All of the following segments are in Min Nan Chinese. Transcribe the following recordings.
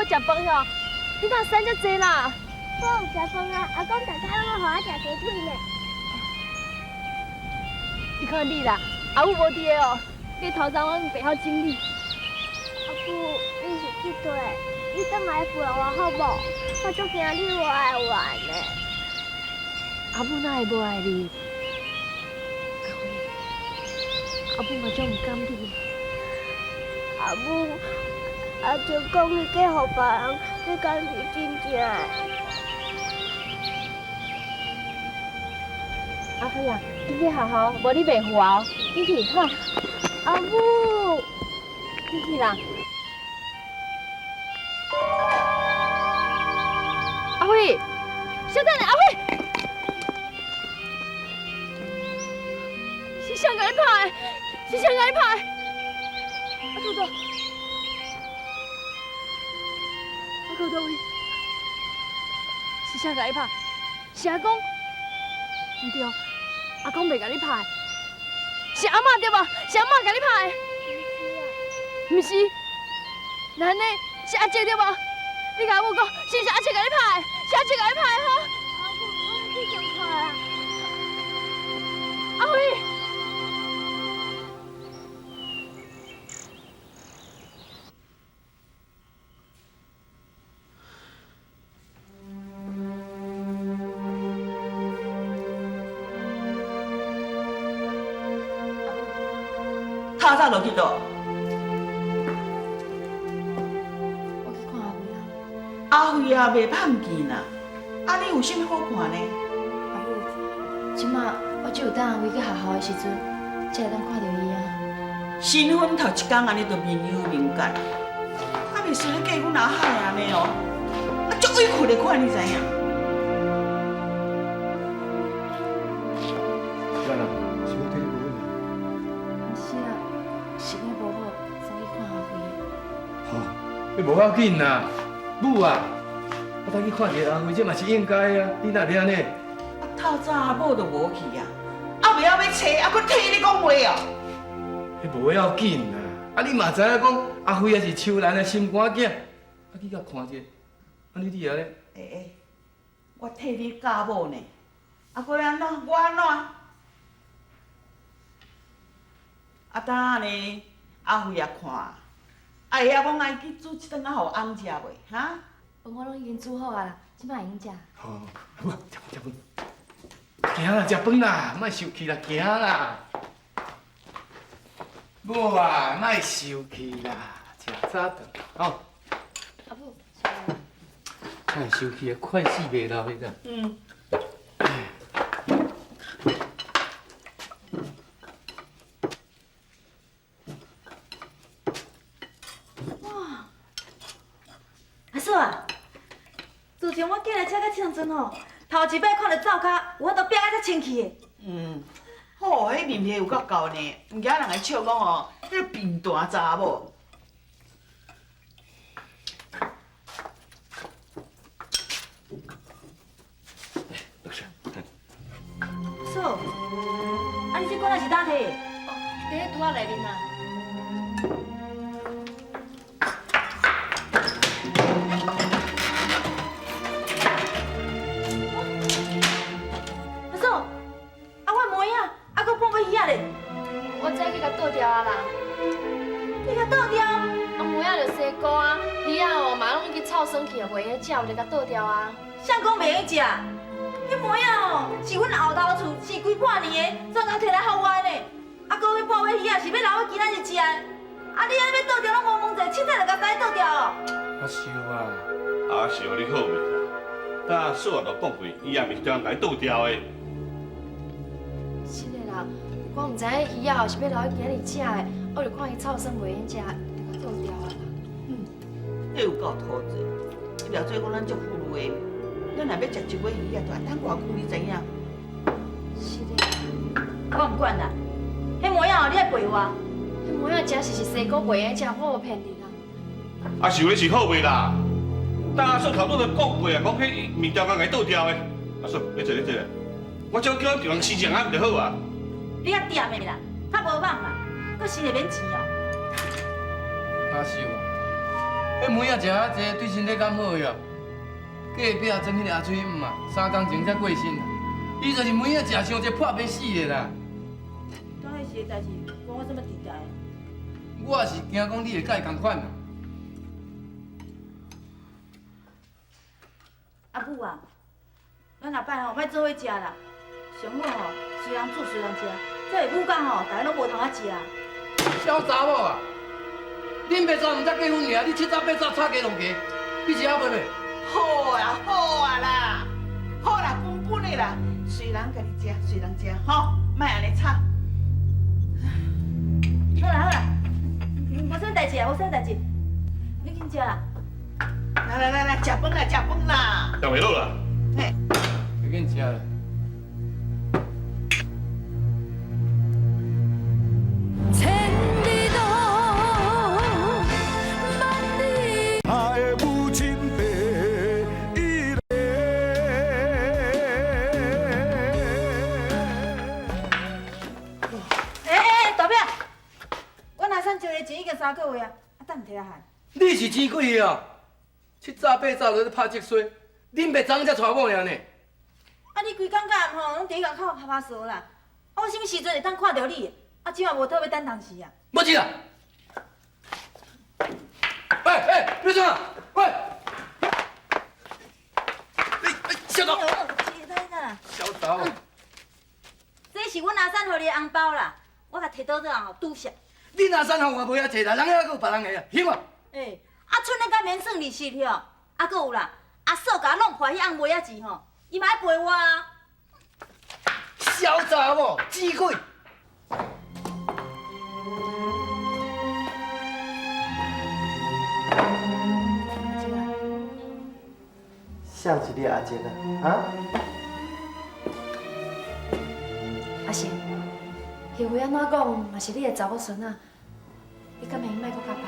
无食饭吼，你哪瘦遮济啦？我有食饭啊，阿公逐工拢爱予我食鸡腿呢。你看你啦，阿母无伫的哦，你头鬃拢袂晓整理。阿母，你是去佗？你转来陪我好无？我足惊你无爱我呢。阿母哪会无爱你？阿辉，阿母嘛足毋甘你。阿母，阿舅讲你嫁予别人，这敢是真正的？阿辉啊，紧去学校，无你袂赴哦。紧去，哈。阿母，紧去啦。阿辉，稍等下，阿辉，是谁共你拍的？是谁共你拍的？阿舅舅，阿舅佗位？是谁共你拍？是阿公？毋对，阿公袂共你拍，是阿嬷对无？是阿嬷共你拍的？毋是，那按呢？是阿叔对无？你共阿母讲，是毋是阿叔共你拍的？是阿叔共你拍的吼？阿母，我欲去上课啦。阿辉。透早就去佗？我去看阿辉啊。阿辉也袂胖见啦，啊，你有啥物好看呢？阿母，这马我只有等阿辉去学校的时阵，才会当看著伊啊。新婚头一工按呢，就面忧面结，啊，袂输咧嫁阮阿海按呢哦，啊，足委屈的款，你知影？兰啊，是我体力无好。毋是啊，是我无好，所以看阿辉。吼，彼无要紧啦，母啊，我带去看一下阿辉，这嘛是应该啊，你哪会按呢？啊，透早阿某就无去啊，啊，袂晓欲揣，啊，阁替你讲话哦。彼无要紧啦，啊，你嘛知影讲阿辉也是秋兰的心肝囝，啊，去共看一下，按呢你也咧？欸欸，我替你教某呢，啊，阁按怎？我按怎？啊，当按呢，阿辉也看，啊，会晓讲爱去煮一顿仔予翁食袂？哈？饭我拢已经煮好啊啦，这摆会用食。好，好，食饭食饭，行啦，食饭啦，莫受气啦，行啦。某啊，莫受气啦，食早顿，吼。阿母，莫受气啊，快死袂老彼个。嗯。哇，阿嫂啊，自从我嫁来遮到这当阵吼，头一摆看著灶跤，有法度壁甲遮清气的。嗯，吼，彼面皮有够厚呢，毋惊人会笑讲吼，彼个贫惰查某。嫂，啊你这罐仔是佗摕的？哦，伫彼橱仔内面啊。阿嫂，啊我糜仔，啊阁半尾鱼仔咧？我早去共倒掉啊啦。你共倒掉？啊，糜仔就西菇啊，鱼仔哦嘛拢已经臭酸去啊，袂用食，我就共倒掉啊。谁讲袂用食？彼糜仔哦，是阮后头厝饲几百年的，专工提来予我的呢。啊，阁彼半尾鱼仔是欲留予今仔日食的。啊，你按呢欲倒掉拢无问者，凊彩就共伊倒掉哦。阿秀啊，阿秀你好袂啦？搭嫂也都讲过，伊也毋是专工共倒掉的。是的啦，我毋知影鱼仔是欲留予今仔日食的，我就看伊臭酸袂用食，就共倒掉啊啦。嗯，彼有够讨济，伊了做讲咱足富裕的，咱若欲食一尾鱼仔，就爱等偌久，你知影？是的。我毋管啦，彼糜仔哦，你爱赔我。彼糜仔真实是西菇袂用食，我无骗你啦。阿秀你是好袂啦？搭阿嫂头拄就讲过啊，讲彼面条工共伊倒掉的。阿嫂，你坐，你坐。我只叫咱丈人生一下就好啊。你较踮的啦，较无蠓啦，阁生会免钱哦。阿秀啊，彼梅仔食較濟，對身體敢好呀？隔壁庄彼个阿水姆啊，3工前才過身啊，伊就是梅仔食傷濟破病死的啦。当彼时的代誌，關我啥物代誌？我也是驚講你會佮伊仝款啊。阿母啊，咱後擺吼莫做伙食啦，上好吼隨人煮隨人食，這會母甲吼，大家攏無通仔食。小查某啊，恁爸走毋才結婚爾，你七早八早吵雞弄雞，你是阿妹袂？好啊好啊啦，好啦，分分的啦，隨人家己食，隨人食，吼，莫按呢吵。好啦好啦，無啥物代誌啊，無啥物代誌，你緊食啦。來來來來，食飯啦，食飯啦。食袂落啦。嘿，你緊食啦。千里路，萬里。他的母親第一个。欸欸，大伯，阮阿婶借的錢已經3個月啊，啊，等毋提來還？你是錢鬼啊！七早八早就咧拍積衰，恁爸昨昏才娶某爾呢。啊，你規工到暗吼，攏佇咧外口拍拍趖啦。啊，我啥物時陣會當看著你？啊，這馬無討欲等當時啊。莫錢啦！喂喂，你創？喂！你小查小查某，這是阮阿婶予你的紅包啦，我共提倒轉吼，拄數。恁阿婶予我無遐濟啦，人遐閣有別人的啊，行啊。欸，啊，剩的敢免算利息吼，啊，閣有啦，阿嫂共我弄破彼紅襪仔錢吼，伊嘛愛賠我啊。小查某，錢鬼！誰是你阿珍啊？啊？阿成，叶辉按怎講嘛是你的查某孫仔，你敢會用莫閣共拍？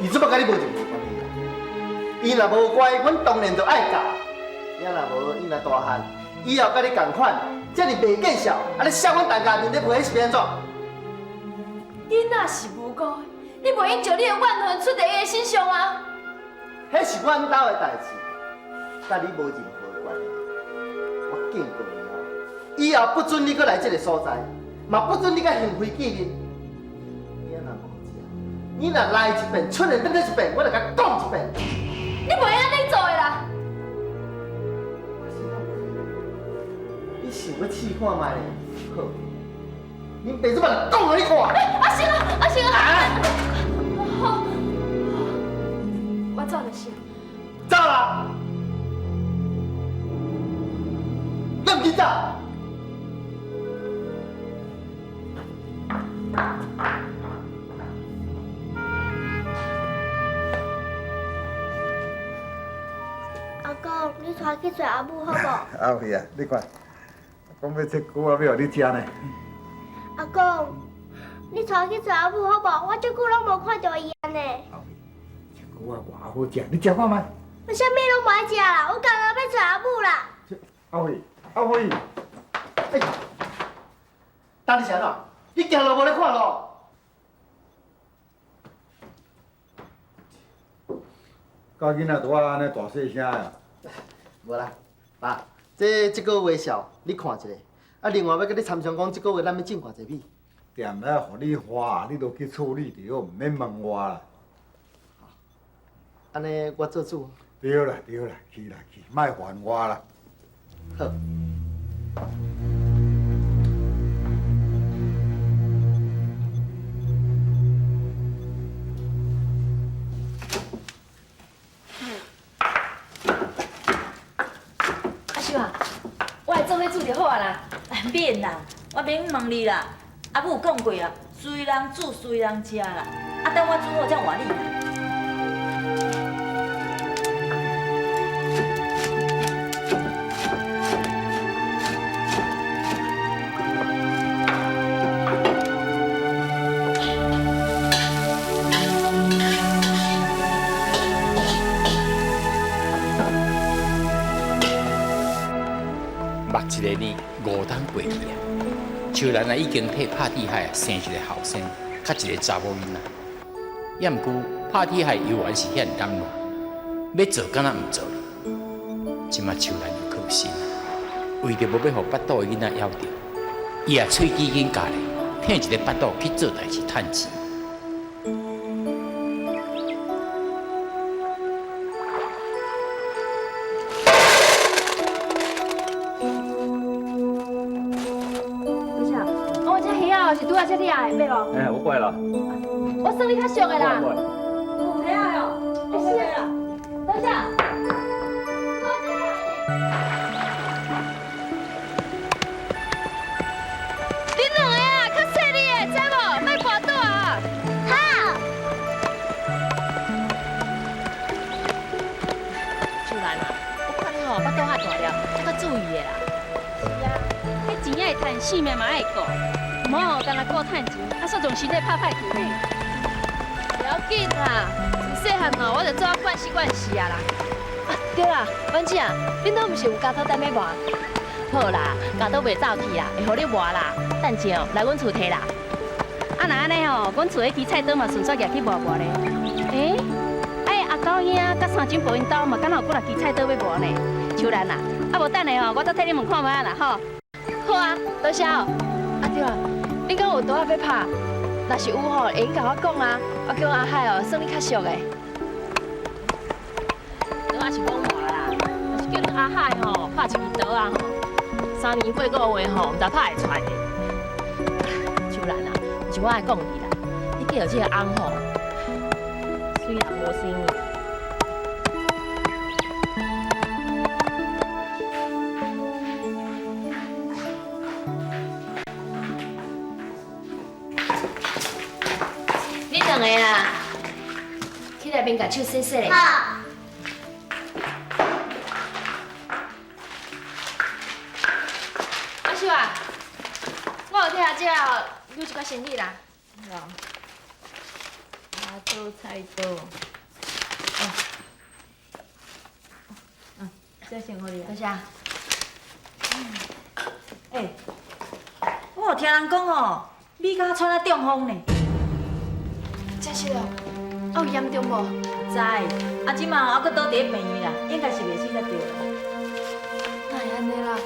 伊這擺佮你無任何關係啊！伊若無乖，阮當然就愛教。伊若無，伊若大漢，以後佮你仝款，遮爾袂見笑，按呢笑阮大家面咧陪，是欲按怎？你若是無辜的，你袂用將你的怨恨出佇伊的身上啊！彼是阮兜的代誌，佮你無任何關係。我警告你哦，以後不准你閣來這个所在，嘛不准你佮幸輝見面。你若無食，你若來一遍，出來轉來一遍，我就共講一遍。你袂按呢做的啦！你想欲試看覓咧？好，恁爸這擺就講予你看。阿成啊，阿成啊！好，我走就是。走啦！你毋緊走？阿公，你帶去揣阿母好無？阿輝啊，你看，講欲切菇仔，欲予你食呢。阿公，你帶去揣阿母好無？我這久攏無看著伊啊呢。阿輝，這菇仔偌好食，你食看覓？我啥物攏無愛食啦，我干焦欲揣阿母啦。阿輝，阿輝，欸，等你是按怎？你行路無咧看路？教囡仔拄仔按呢大細聲啊！無啦，爸，這這个月數你看一下，啊，另外欲佮你參詳講，這个月咱欲種偌濟米？踮咧，予你花，你都去處理就好，毋免問我啦。按呢，我做主。對啦對啦，去啦去，莫煩我啦。好。阿秀啊，我來做伙煮就好啊啦。免啦，我免問你啦。阿母有講過啊，隨人煮隨人食啦。啊，等我煮好才換你啦。目一个呢，5冬過去啊，秋蘭啊已經替拍地海生一個後生，佮一個查某囡仔。也毋过拍铁海犹原是遐荏乱，欲做敢若毋做。这马秋兰又靠心，为著无欲予腹肚的囡仔枵著，伊也喙齿紧咬咧，替一个腹肚去做代志趁钱。多谢，我这鱼仔是拄仔这掠的，买无？哎，我过来啦。我算你较俗的啦。有鱼仔哦，是啊。多谢。恁两个啊，较细腻的，知无？莫跋倒啊！好。秀兰啊，我看你吼腹肚较大了，爱较注意的啦。是啊，彼钱爱趁，性命嘛爱顾，毋好干焦顾趁钱，啊，煞将身体拍歹去呢。不要紧啦，自细汉吼，我就做啊惯势惯势啊啦。啊，对啦，婉姐啊，恁兜毋是有镊刀踮咧磨？好啦，镊刀袂走去啦，会予你磨啦。等下哦，来阮厝提啦。啊，若按呢吼，阮厝彼支菜刀嘛，顺续举去磨磨咧。欸，哎，阿九兄佮三井婆𪜶兜嘛，敢若有几若支菜刀欲磨呢？秋兰啊，啊无等下吼，我再替你问看觅啦吼。好啊，多谢哦。啊对啊，恁敢有刀仔欲拍？若是有吼，会用共我讲啊，我叫阿海哦，算你较俗的。刀仔是罔磨啦，若是叫恁阿海吼拍一支刀仔吼，3年8个月吼，毋知拍会出来的。秋兰啊，毋是我爱讲你啦，你嫁予这个翁吼，虽然无生你。你两个啊，去内面共手洗洗咧。好。阿秀啊，我有替阿姐哦留一寡生意啦。哦。刀菜刀。哦。嗯，这先予你。多谢。欸，我有听人讲哦，米家川仔中风呢。真实哦，啊有严重无？知，啊这马犹阁倒伫咧病院啦，应该是袂死才对。哪会按呢啦？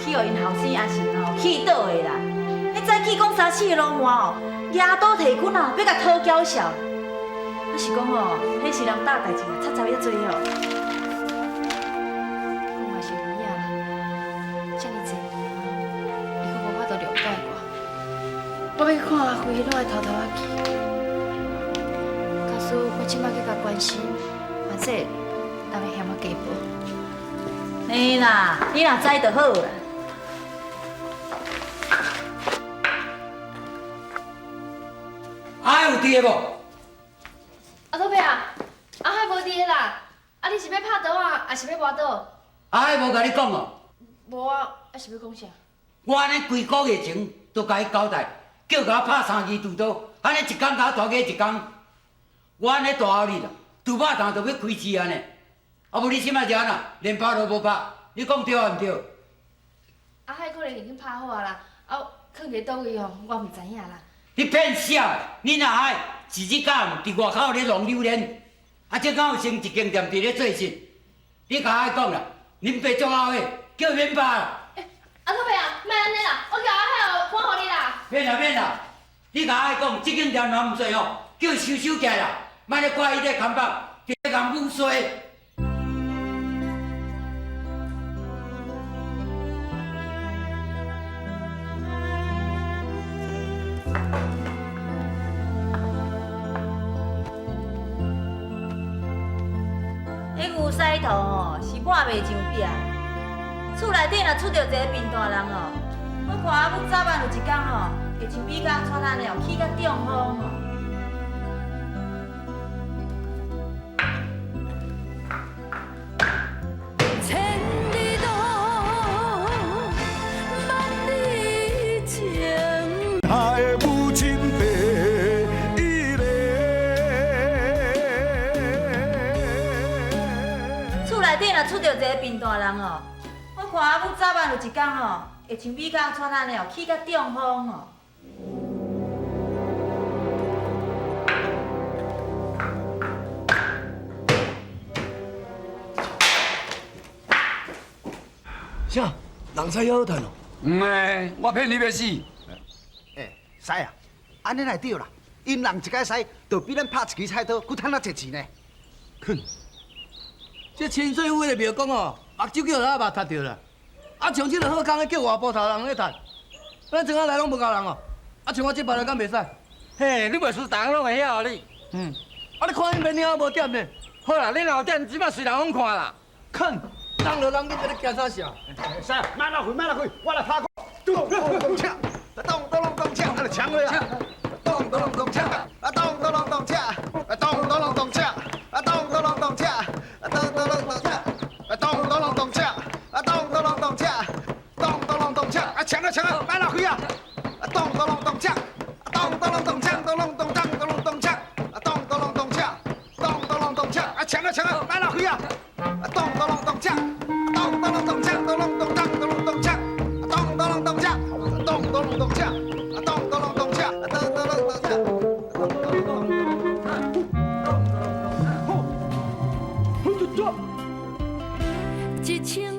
去予𪜶后生阿成哦气倒的啦！彼早起讲三四个老麻哦，举刀提棍啊，欲共讨娇笑。啊是讲哦，彼是人大代志啊，插杂遐济哦。讲嘛是有影啦，遮尔济年啊，伊阁无法度谅解我。我欲去看阿辉，拢爱偷偷仔去。假使我这摆去共关心，嘛这人会嫌我鸡婆。嘿啦，你若知就好啦。阿海有伫的无？阿土伯啊，阿海无伫的啦。啊，你是欲拍桌仔，抑是欲磨刀？阿海无共你讲哦。无啊，啊是欲讲啥？我按呢规个月前都共伊交代，叫共我拍三支厨刀，按呢一工共我大过一工。我按呢大后日啦，除肉档就欲开市啊呢。啊无你这摆是按怎？连拍都无拍，你讲对抑毋对？阿海可能已经拍好啊啦，啊，囥伫佗位吼，我毋知影啦。你骗啥？恁阿海一日到暗伫外口咧弄榴莲，啊，这敢有成一间店伫咧做事？你共阿海讲啦，恁爸足后悔，叫伊免拍啦。阿土伯啊，莫按呢啦，我叫阿海哦搬予你啦。免啦免啦，你共阿海讲，这间店若毋做吼，叫伊收收起来啦，莫咧挂伊咧看板，伫咧共母衰。彼牛屎头吼是抹袂上壁，厝内底若出著一个贫大人吼，我看阿母早晚有一天吼，会像米家川按呢哦，起甲中风吼。千里路，万里情。他的母亲白伊咧。厝内底若出著一个贫大人吼，我看阿母早晚有一天吼，会像米家川按呢哦，起甲中风吼。啥？人菜遐好趁哦？毋的，我骗你欲死。欸，师啊，按呢来对啦，𪜶人一届师，就比咱拍一支菜刀閣趁較濟錢呢。哼，這清水府的廟公哦，目睭叫人目踢著啦。啊，像這個好工的叫外埔頭人咧趁，咱庄仔內攏無夠人哦。啊，像我這擺來敢袂使？嘿，你袂輸，逐項攏會曉你。嗯。啊，你看𪜶面領無點呢？好啦，你若有點，這擺隨人攏看啦。看，人就人，你佇咧驚啥笑？師，莫浪費，莫浪費，我來拍鼓。咚咚咚鏘，咚咚咚咚鏘，啊，就搶落啊！咚咚咚咚鏘，啊，咚咚咚咚鏘，啊，咚咚咚咚鏘，啊，咚咚咚咚鏘，啊，咚咚咚咚鏘，啊，咚咚咚咚鏘，啊，咚咚咚咚鏘，咚咚咚咚鏘，啊，搶啊搶啊，莫浪費啊！啊，咚咚咚咚鏘，啊，咚咚咚咚鏘，咚咚咚咚咚咚鏘，啊，咚咚咚咚鏘，咚咚咚咚鏘，啊，搶啊搶啊，莫浪費啊！啊，咚咚咚咚鏘，咚咚咚咚鏘，咚咚咚咚咚咚鏘，啊，咚咚咚咚鏘，咚咚咚咚鏘，啊，咚咚咚咚鏘，啊，咚咚咚咚鏘，咚咚咚咚。一千